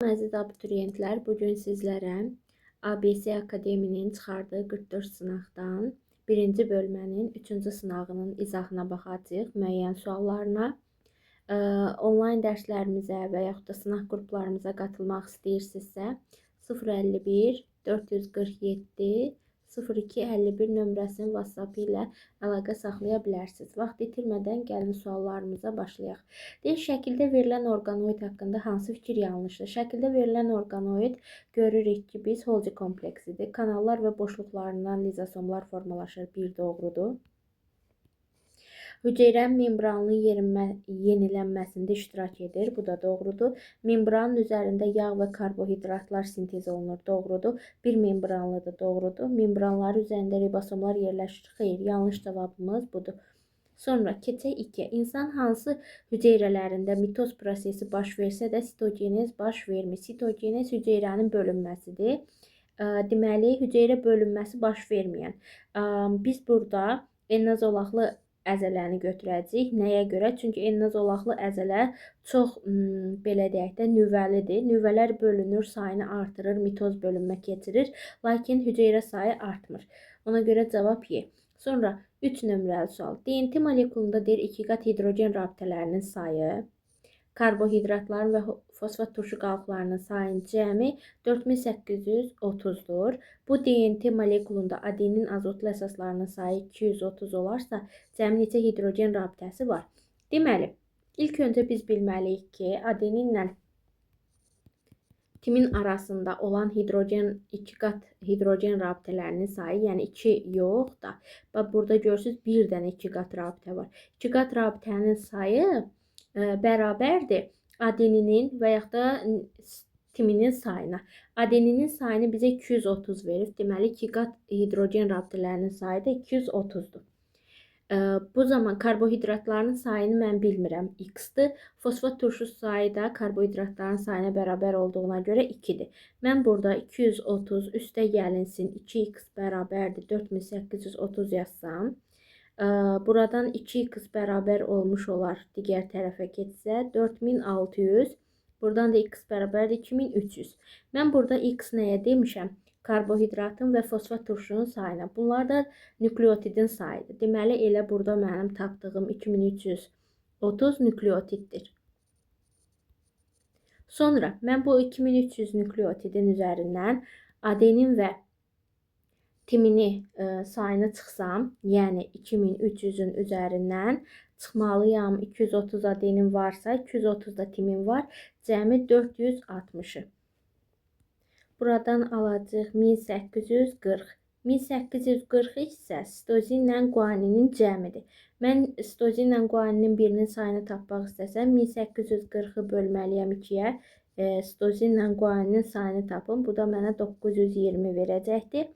Əziz abituriyentlər, bugün sizlərə ABC Akademinin çıxardığı 44 sınaqdan birinci bölmənin 3-cü sınağının izahına baxacağıq, müəyyən suallarına. Onlayn dərslərimizə və yaxud da sınaq qruplarımıza qatılmaq istəyirsinizsə 051 447 0251 nömrəsinin WhatsApp ilə əlaqə saxlaya bilərsiniz. Vaxt itirmədən gəlin suallarımıza başlayaq. Deyir, şəkildə verilən orqanoid haqqında hansı fikir yanlışdır? Şəkildə verilən orqanoid görürük ki, biz Holci kompleksidir. Kanallar və boşluqlarından lizosomlar formalaşır. Bir doğrudur. Hüceyrənin membranının yenilənməsində iştirak edir. Bu da doğrudur. Membranın üzərində yağ və karbohidratlar sintez olunur. Doğrudur. Bir membranlıdır. Doğrudur. Membranları üzərində ribosomlar yerləşir. Xeyr, yanlış cavabımız budur. Sonra keçək 2. İnsan hansı hüceyrələrində mitoz prosesi baş versə də sitogenez baş vermir. Sitogenez hüceyrənin bölünməsidir. Deməli, hüceyrə bölünməsi baş verməyən. Biz burada enlazolaqlı əzələni götürəcəyik. Nəyə görə? Çünki enlazolaqlı əzələ çox, belə deyək də, nüvəlidir. Nüvələr bölünür, sayını artırır, mitoz bölünmə keçirir, lakin hüceyrə sayı artmır. Ona görə cavab Y. Sonra 3 nömrəli sual. DNT molekulunda deyir 2 qat hidrogen rabitələrinin sayı, karbohidratların və fosfat turşu qalıqlarının sayının cəmi 4830-dur. Bu DNT molekulunda adenin azotlu əsaslarının sayı 230 olarsa, cəmi neçə hidrogen rabitəsi var? Deməli, ilk öncə biz bilməliyik ki, adeninlə timin arasında olan hidrogen, 2 qat hidrogen rabitələrinin sayı, yəni 2 yox da, bax burada görürsünüz, bir dənə 2 qat rabitə var. 2 qat rabitənin sayı bərabərdir adeninin və yaxud da timinin sayına. Adeninin sayını bizə 230 verib. Deməli, 2 qat hidrogen rabitələrinin sayı da 230-dur. Bu zaman karbohidratların sayını mən bilmirəm. X-dir. Fosfat turşu sayı da karbohidratların sayına bərabər olduğuna görə 2-dir. Mən burada 230 üstə gəlinsin 2x bərabərdir 4830 yazsam. Buradan 2x bərabər olmuş olar digər tərəfə keçsə 4600. Buradan da x bərabərdir 2300. Mən burada x nəyə demişəm? Karbohidratın və fosfat turşunun sayına. Bunlar da nükleotidin sayıdır. Deməli, elə burada mənim tapdığım 2330 nükleotiddir. Sonra mən bu 2300 nükleotidin üzərindən adenin və timini sayını çıxsam, yəni 2300-ün üzərindən çıxmalıyam. 230 adenin varsa, 230 da timin var. Cəmi 460-ı. Buradan alacaq 1840. 1840 isə sitozinlə guaninin cəmidir. Mən sitozinlə guaninin birinin sayını tapmaq istəsəm, 1840-ı bölməliyəm 2-yə. Sitozinlə guaninin sayını tapım. Bu da mənə 920 verəcəkdir.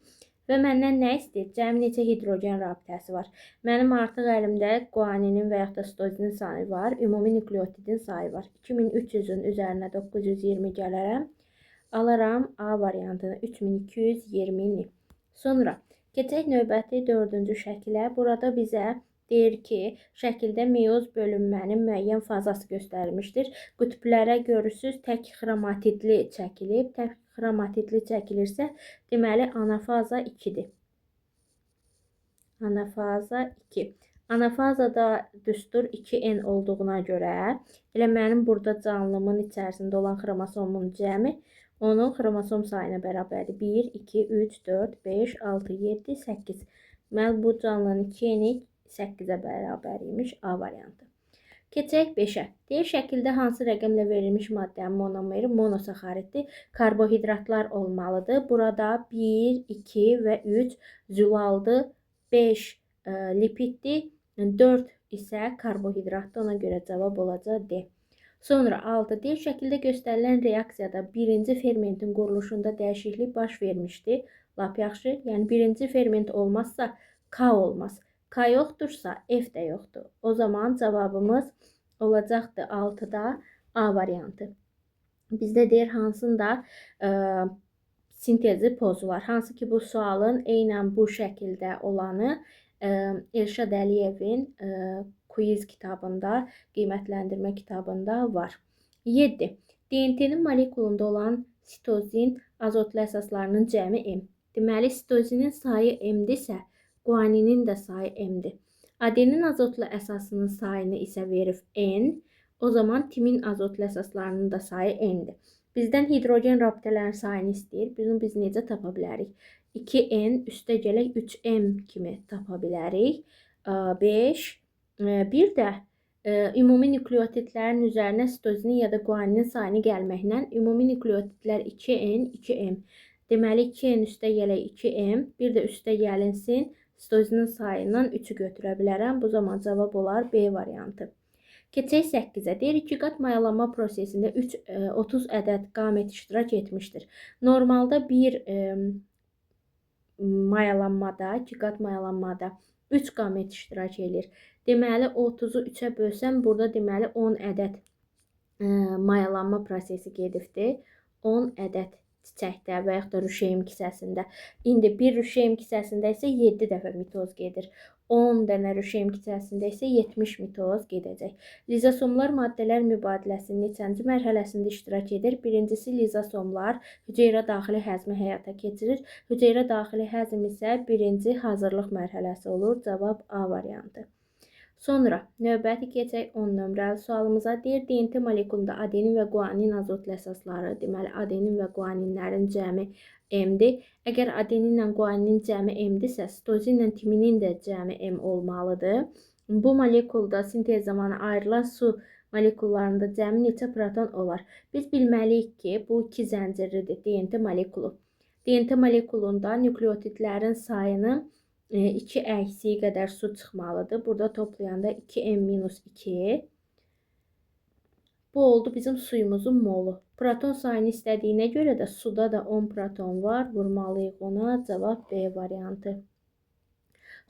Və məndən nə istəyir? Cəmi neçə hidrogen rabitəsi var? Mənim artıq əlimdə guaninin və yaxud da sitozinin sayı var. Ümumi nükleotidin sayı var. 2300-ün üzərinə 920 gələrəm. Alaram A variantını 3220-ni. Sonra keçək növbəti 4-cü şəkilə. Burada bizə deyir ki, şəkildə meyoz bölünmənin müəyyən fazası göstərilmişdir. Qütblərə görürsünüz, tək xromatidli çəkilib. Tək xromatidli çəkilirsə, deməli anafaza 2-dir. Anafaza 2. Anafazada düstur 2N olduğuna görə, elə mənim burada canlımın içərisində olan xromosomun cəmi onun xromosom sayına bərabərdir. 1, 2, 3, 4, 5, 6, 7, 8. Deməli, bu canlının 2N-i 8-ə bərabər imiş A variantı. Keçək 5-ə. Deyir, şəkildə hansı rəqəmlə verilmiş maddənin monomeri monosaxariddir? Karbohidratlar olmalıdır. Burada 1, 2 və 3 zülaldır, 5 lipiddir, 4 isə karbohidratdır. Ona görə cavab olacaq D. Sonra 6. Deyir, şəkildə göstərilən reaksiyada birinci fermentin quruluşunda dəyişiklik baş vermişdi. Lap yaxşı. Yəni, birinci ferment olmazsa K olmaz. K yoxdursa F də yoxdur. O zaman cavabımız olacaqdır 6-da A variantı. Bizdə deyir hansında sintezi pozular. Hansı ki bu sualın eynən bu şəkildə olanı Elşad Əliyevin quiz kitabında, qiymətləndirmə kitabında var. 7. DNT-nin molekulunda olan sitozin azotlu əsaslarının cəmi M. Deməli, sitozinin sayı M-dirsə, guaninin də sayı M-dir. Adenin azotlu əsasının sayını isə verib N. O zaman timin azotlu əsaslarının da sayı N-dir. Bizdən hidrogen rabitələrinin sayını istəyir. Bunu biz necə tapa bilərik? 2N üstə gələk 3M kimi tapa bilərik. 5. Bir də ümumi nükleotidlərin üzərinə sitozinin ya da guaninin sayını gəlməklə ümumi nükleotidlər 2N, 2M. Deməli, 2N üstə gələk 2M, bir də üstə gəlinsin, sitozinin sayından 3-ü götürə bilərəm. Bu zaman cavab olar B variantı. Keçək 8-ə. Deyir, 2 qat mayalanma prosesində 30 ədəd qamet iştirak etmişdir. Normalda bir mayalanmada, 2 qat mayalanmada 3 qamet iştirak edir. Deməli, 30-u 3-ə bölsəm, burada deməli 10 ədəd mayalanma prosesi gedibdir. 10 ədəd çiçəkdə və yaxud da rüşeym kisəsində. İndi bir rüşeym kisəsində isə 7 dəfə mitoz gedir. 10 dənə rüşeym kisəsində isə 70 mitoz gedəcək. Lizosomlar maddələr mübadiləsinin neçənci mərhələsində iştirak edir? Birincisi, lizosomlar hüceyrə daxili həzmi həyata keçirir. Hüceyrə daxili həzm isə birinci hazırlıq mərhələsi olur. Cavab A variantı. Sonra növbəti keçək 10 nömrəli sualımıza. Deyir, DNT molekulunda adenin və guanin azotlu əsasları, deməli adenin və guaninlərin cəmi M-dir. Əgər adeninlə guaninin cəmi M-dirsə, sitozinlə timinin də cəmi M olmalıdır. Bu molekulda sintez zamanı ayrılan su molekullarında cəmi neçə proton olar? Biz bilməliyik ki, bu iki zəncirlidir DNT molekulu. DNT molekulunda nükleotidlərin sayını 2 əksiyi qədər su çıxmalıdır. Burada toplayanda 2M-2. Bu oldu bizim suyumuzun molu. Proton sayını istədiyinə görə də suda da 10 proton var. Vurmalıyıq ona. Cavab B variantı.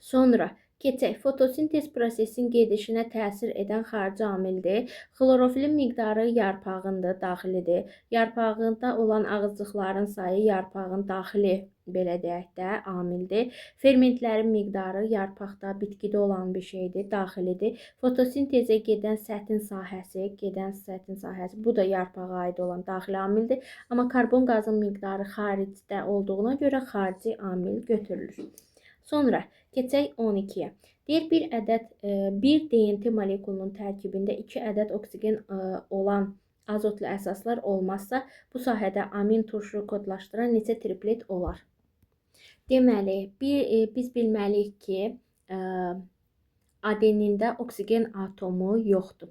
Sonra keçək. Fotosintez prosesinin gedişinə təsir edən xarici amildir. Xlorofilin miqdarı yarpağındır, daxilidir. Yarpağında olan ağızcıqların sayı yarpağın daxili, belə deyək də, amildir. Fermentlərin miqdarı yarpaqda, bitkidə olan bir şeydir, daxilidir. Fotosintezə gedən sətin sahəsi, bu da yarpağa aid olan daxili amildir. Amma karbon qazın miqdarı xaricdə olduğuna görə xarici amil götürülür. Sonra keçək 12-yə. Deyir, bir DNT molekulunun tərkibində 2 ədəd oksigen olan azotlu əsaslar olmazsa, bu sahədə amin turşu kodlaşdıran neçə triplet olar? Deməli, biz bilməliyik ki, adenində oksigen atomu yoxdur.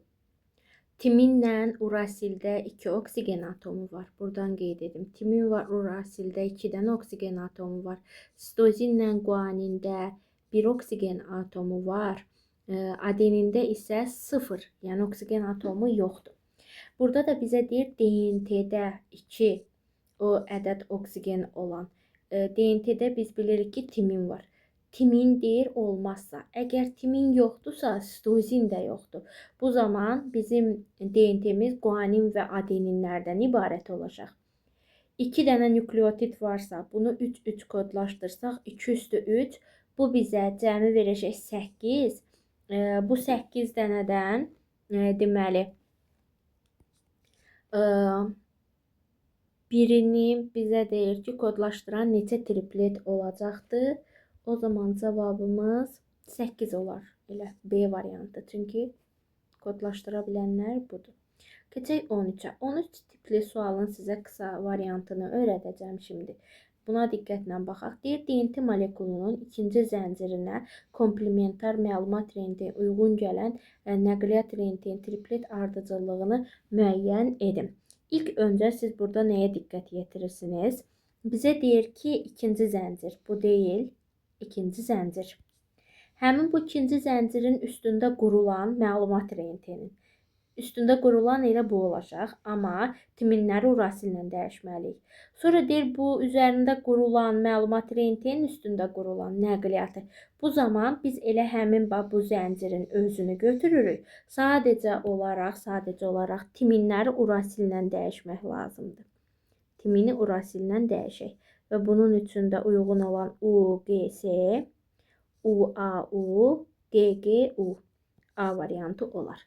Timinlə urasildə 2 oksigen atomu var. Buradan qeyd edim. Timin var, urasildə 2 dənə oksigen atomu var. Sitozinlə guanində 1 oksigen atomu var. Adenində isə 0, yəni oksigen atomu yoxdur. Burada da bizə deyir, DNT-də 2 o ədəd oksigen olan. DNT-də biz bilirik ki, timin var. Timin deyir olmazsa, əgər timin yoxdursa, sitozin də yoxdur. Bu zaman bizim DNT-miz guanin və adeninlərdən ibarət olacaq. 2 dənə nükleotid varsa, bunu 3-3 kodlaşdırsaq, 2 üstü 3, bu bizə cəmi verəcək 8. Bu 8 dənədən deməli, birini bizə deyir ki, kodlaşdıran neçə triplet olacaqdır. O zaman cavabımız 8 olar. Elə B variantı. Çünki kodlaşdıra bilənlər budur. Keçək 13-ə. 13 tipli sualın sizə qısa variantını öyrədəcəm şimdi. Buna diqqətlə baxaq. Deyir, DNT molekulunun ikinci zəncirinə komplementar məlumat rentini uyğun gələn nəqliyyat rentinin triplet ardıcıllığını müəyyən edin. İlk öncə siz burada nəyə diqqət yetirirsiniz? Bizə deyir ki, ikinci zəncir. Bu deyil, ikinci zəncir. Həmin bu ikinci zəncirin üstündə qurulan məlumat rentinin. Üstündə qurulan elə bu olacaq, amma timinləri urasillə dəyişməliyik. Sonra deyir, bu üzərində qurulan məlumat rentinin üstündə qurulan nəqliyyatı. Bu zaman biz elə həmin bu zəncirin özünü götürürük. Sadəcə olaraq timinləri urasillə dəyişmək lazımdır. Timini urasillə dəyişək. Və bunun üçün də uyğun olan U, G, S, U, A, U, G, G, U. A variantı olar.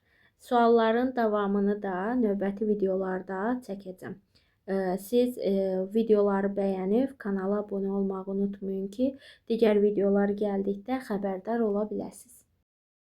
Sualların davamını da növbəti videolarda çəkəcəm. Siz videoları bəyənib kanala abunə olmağı unutmayın ki, digər videolar gəldikdə xəbərdar ola biləsiniz.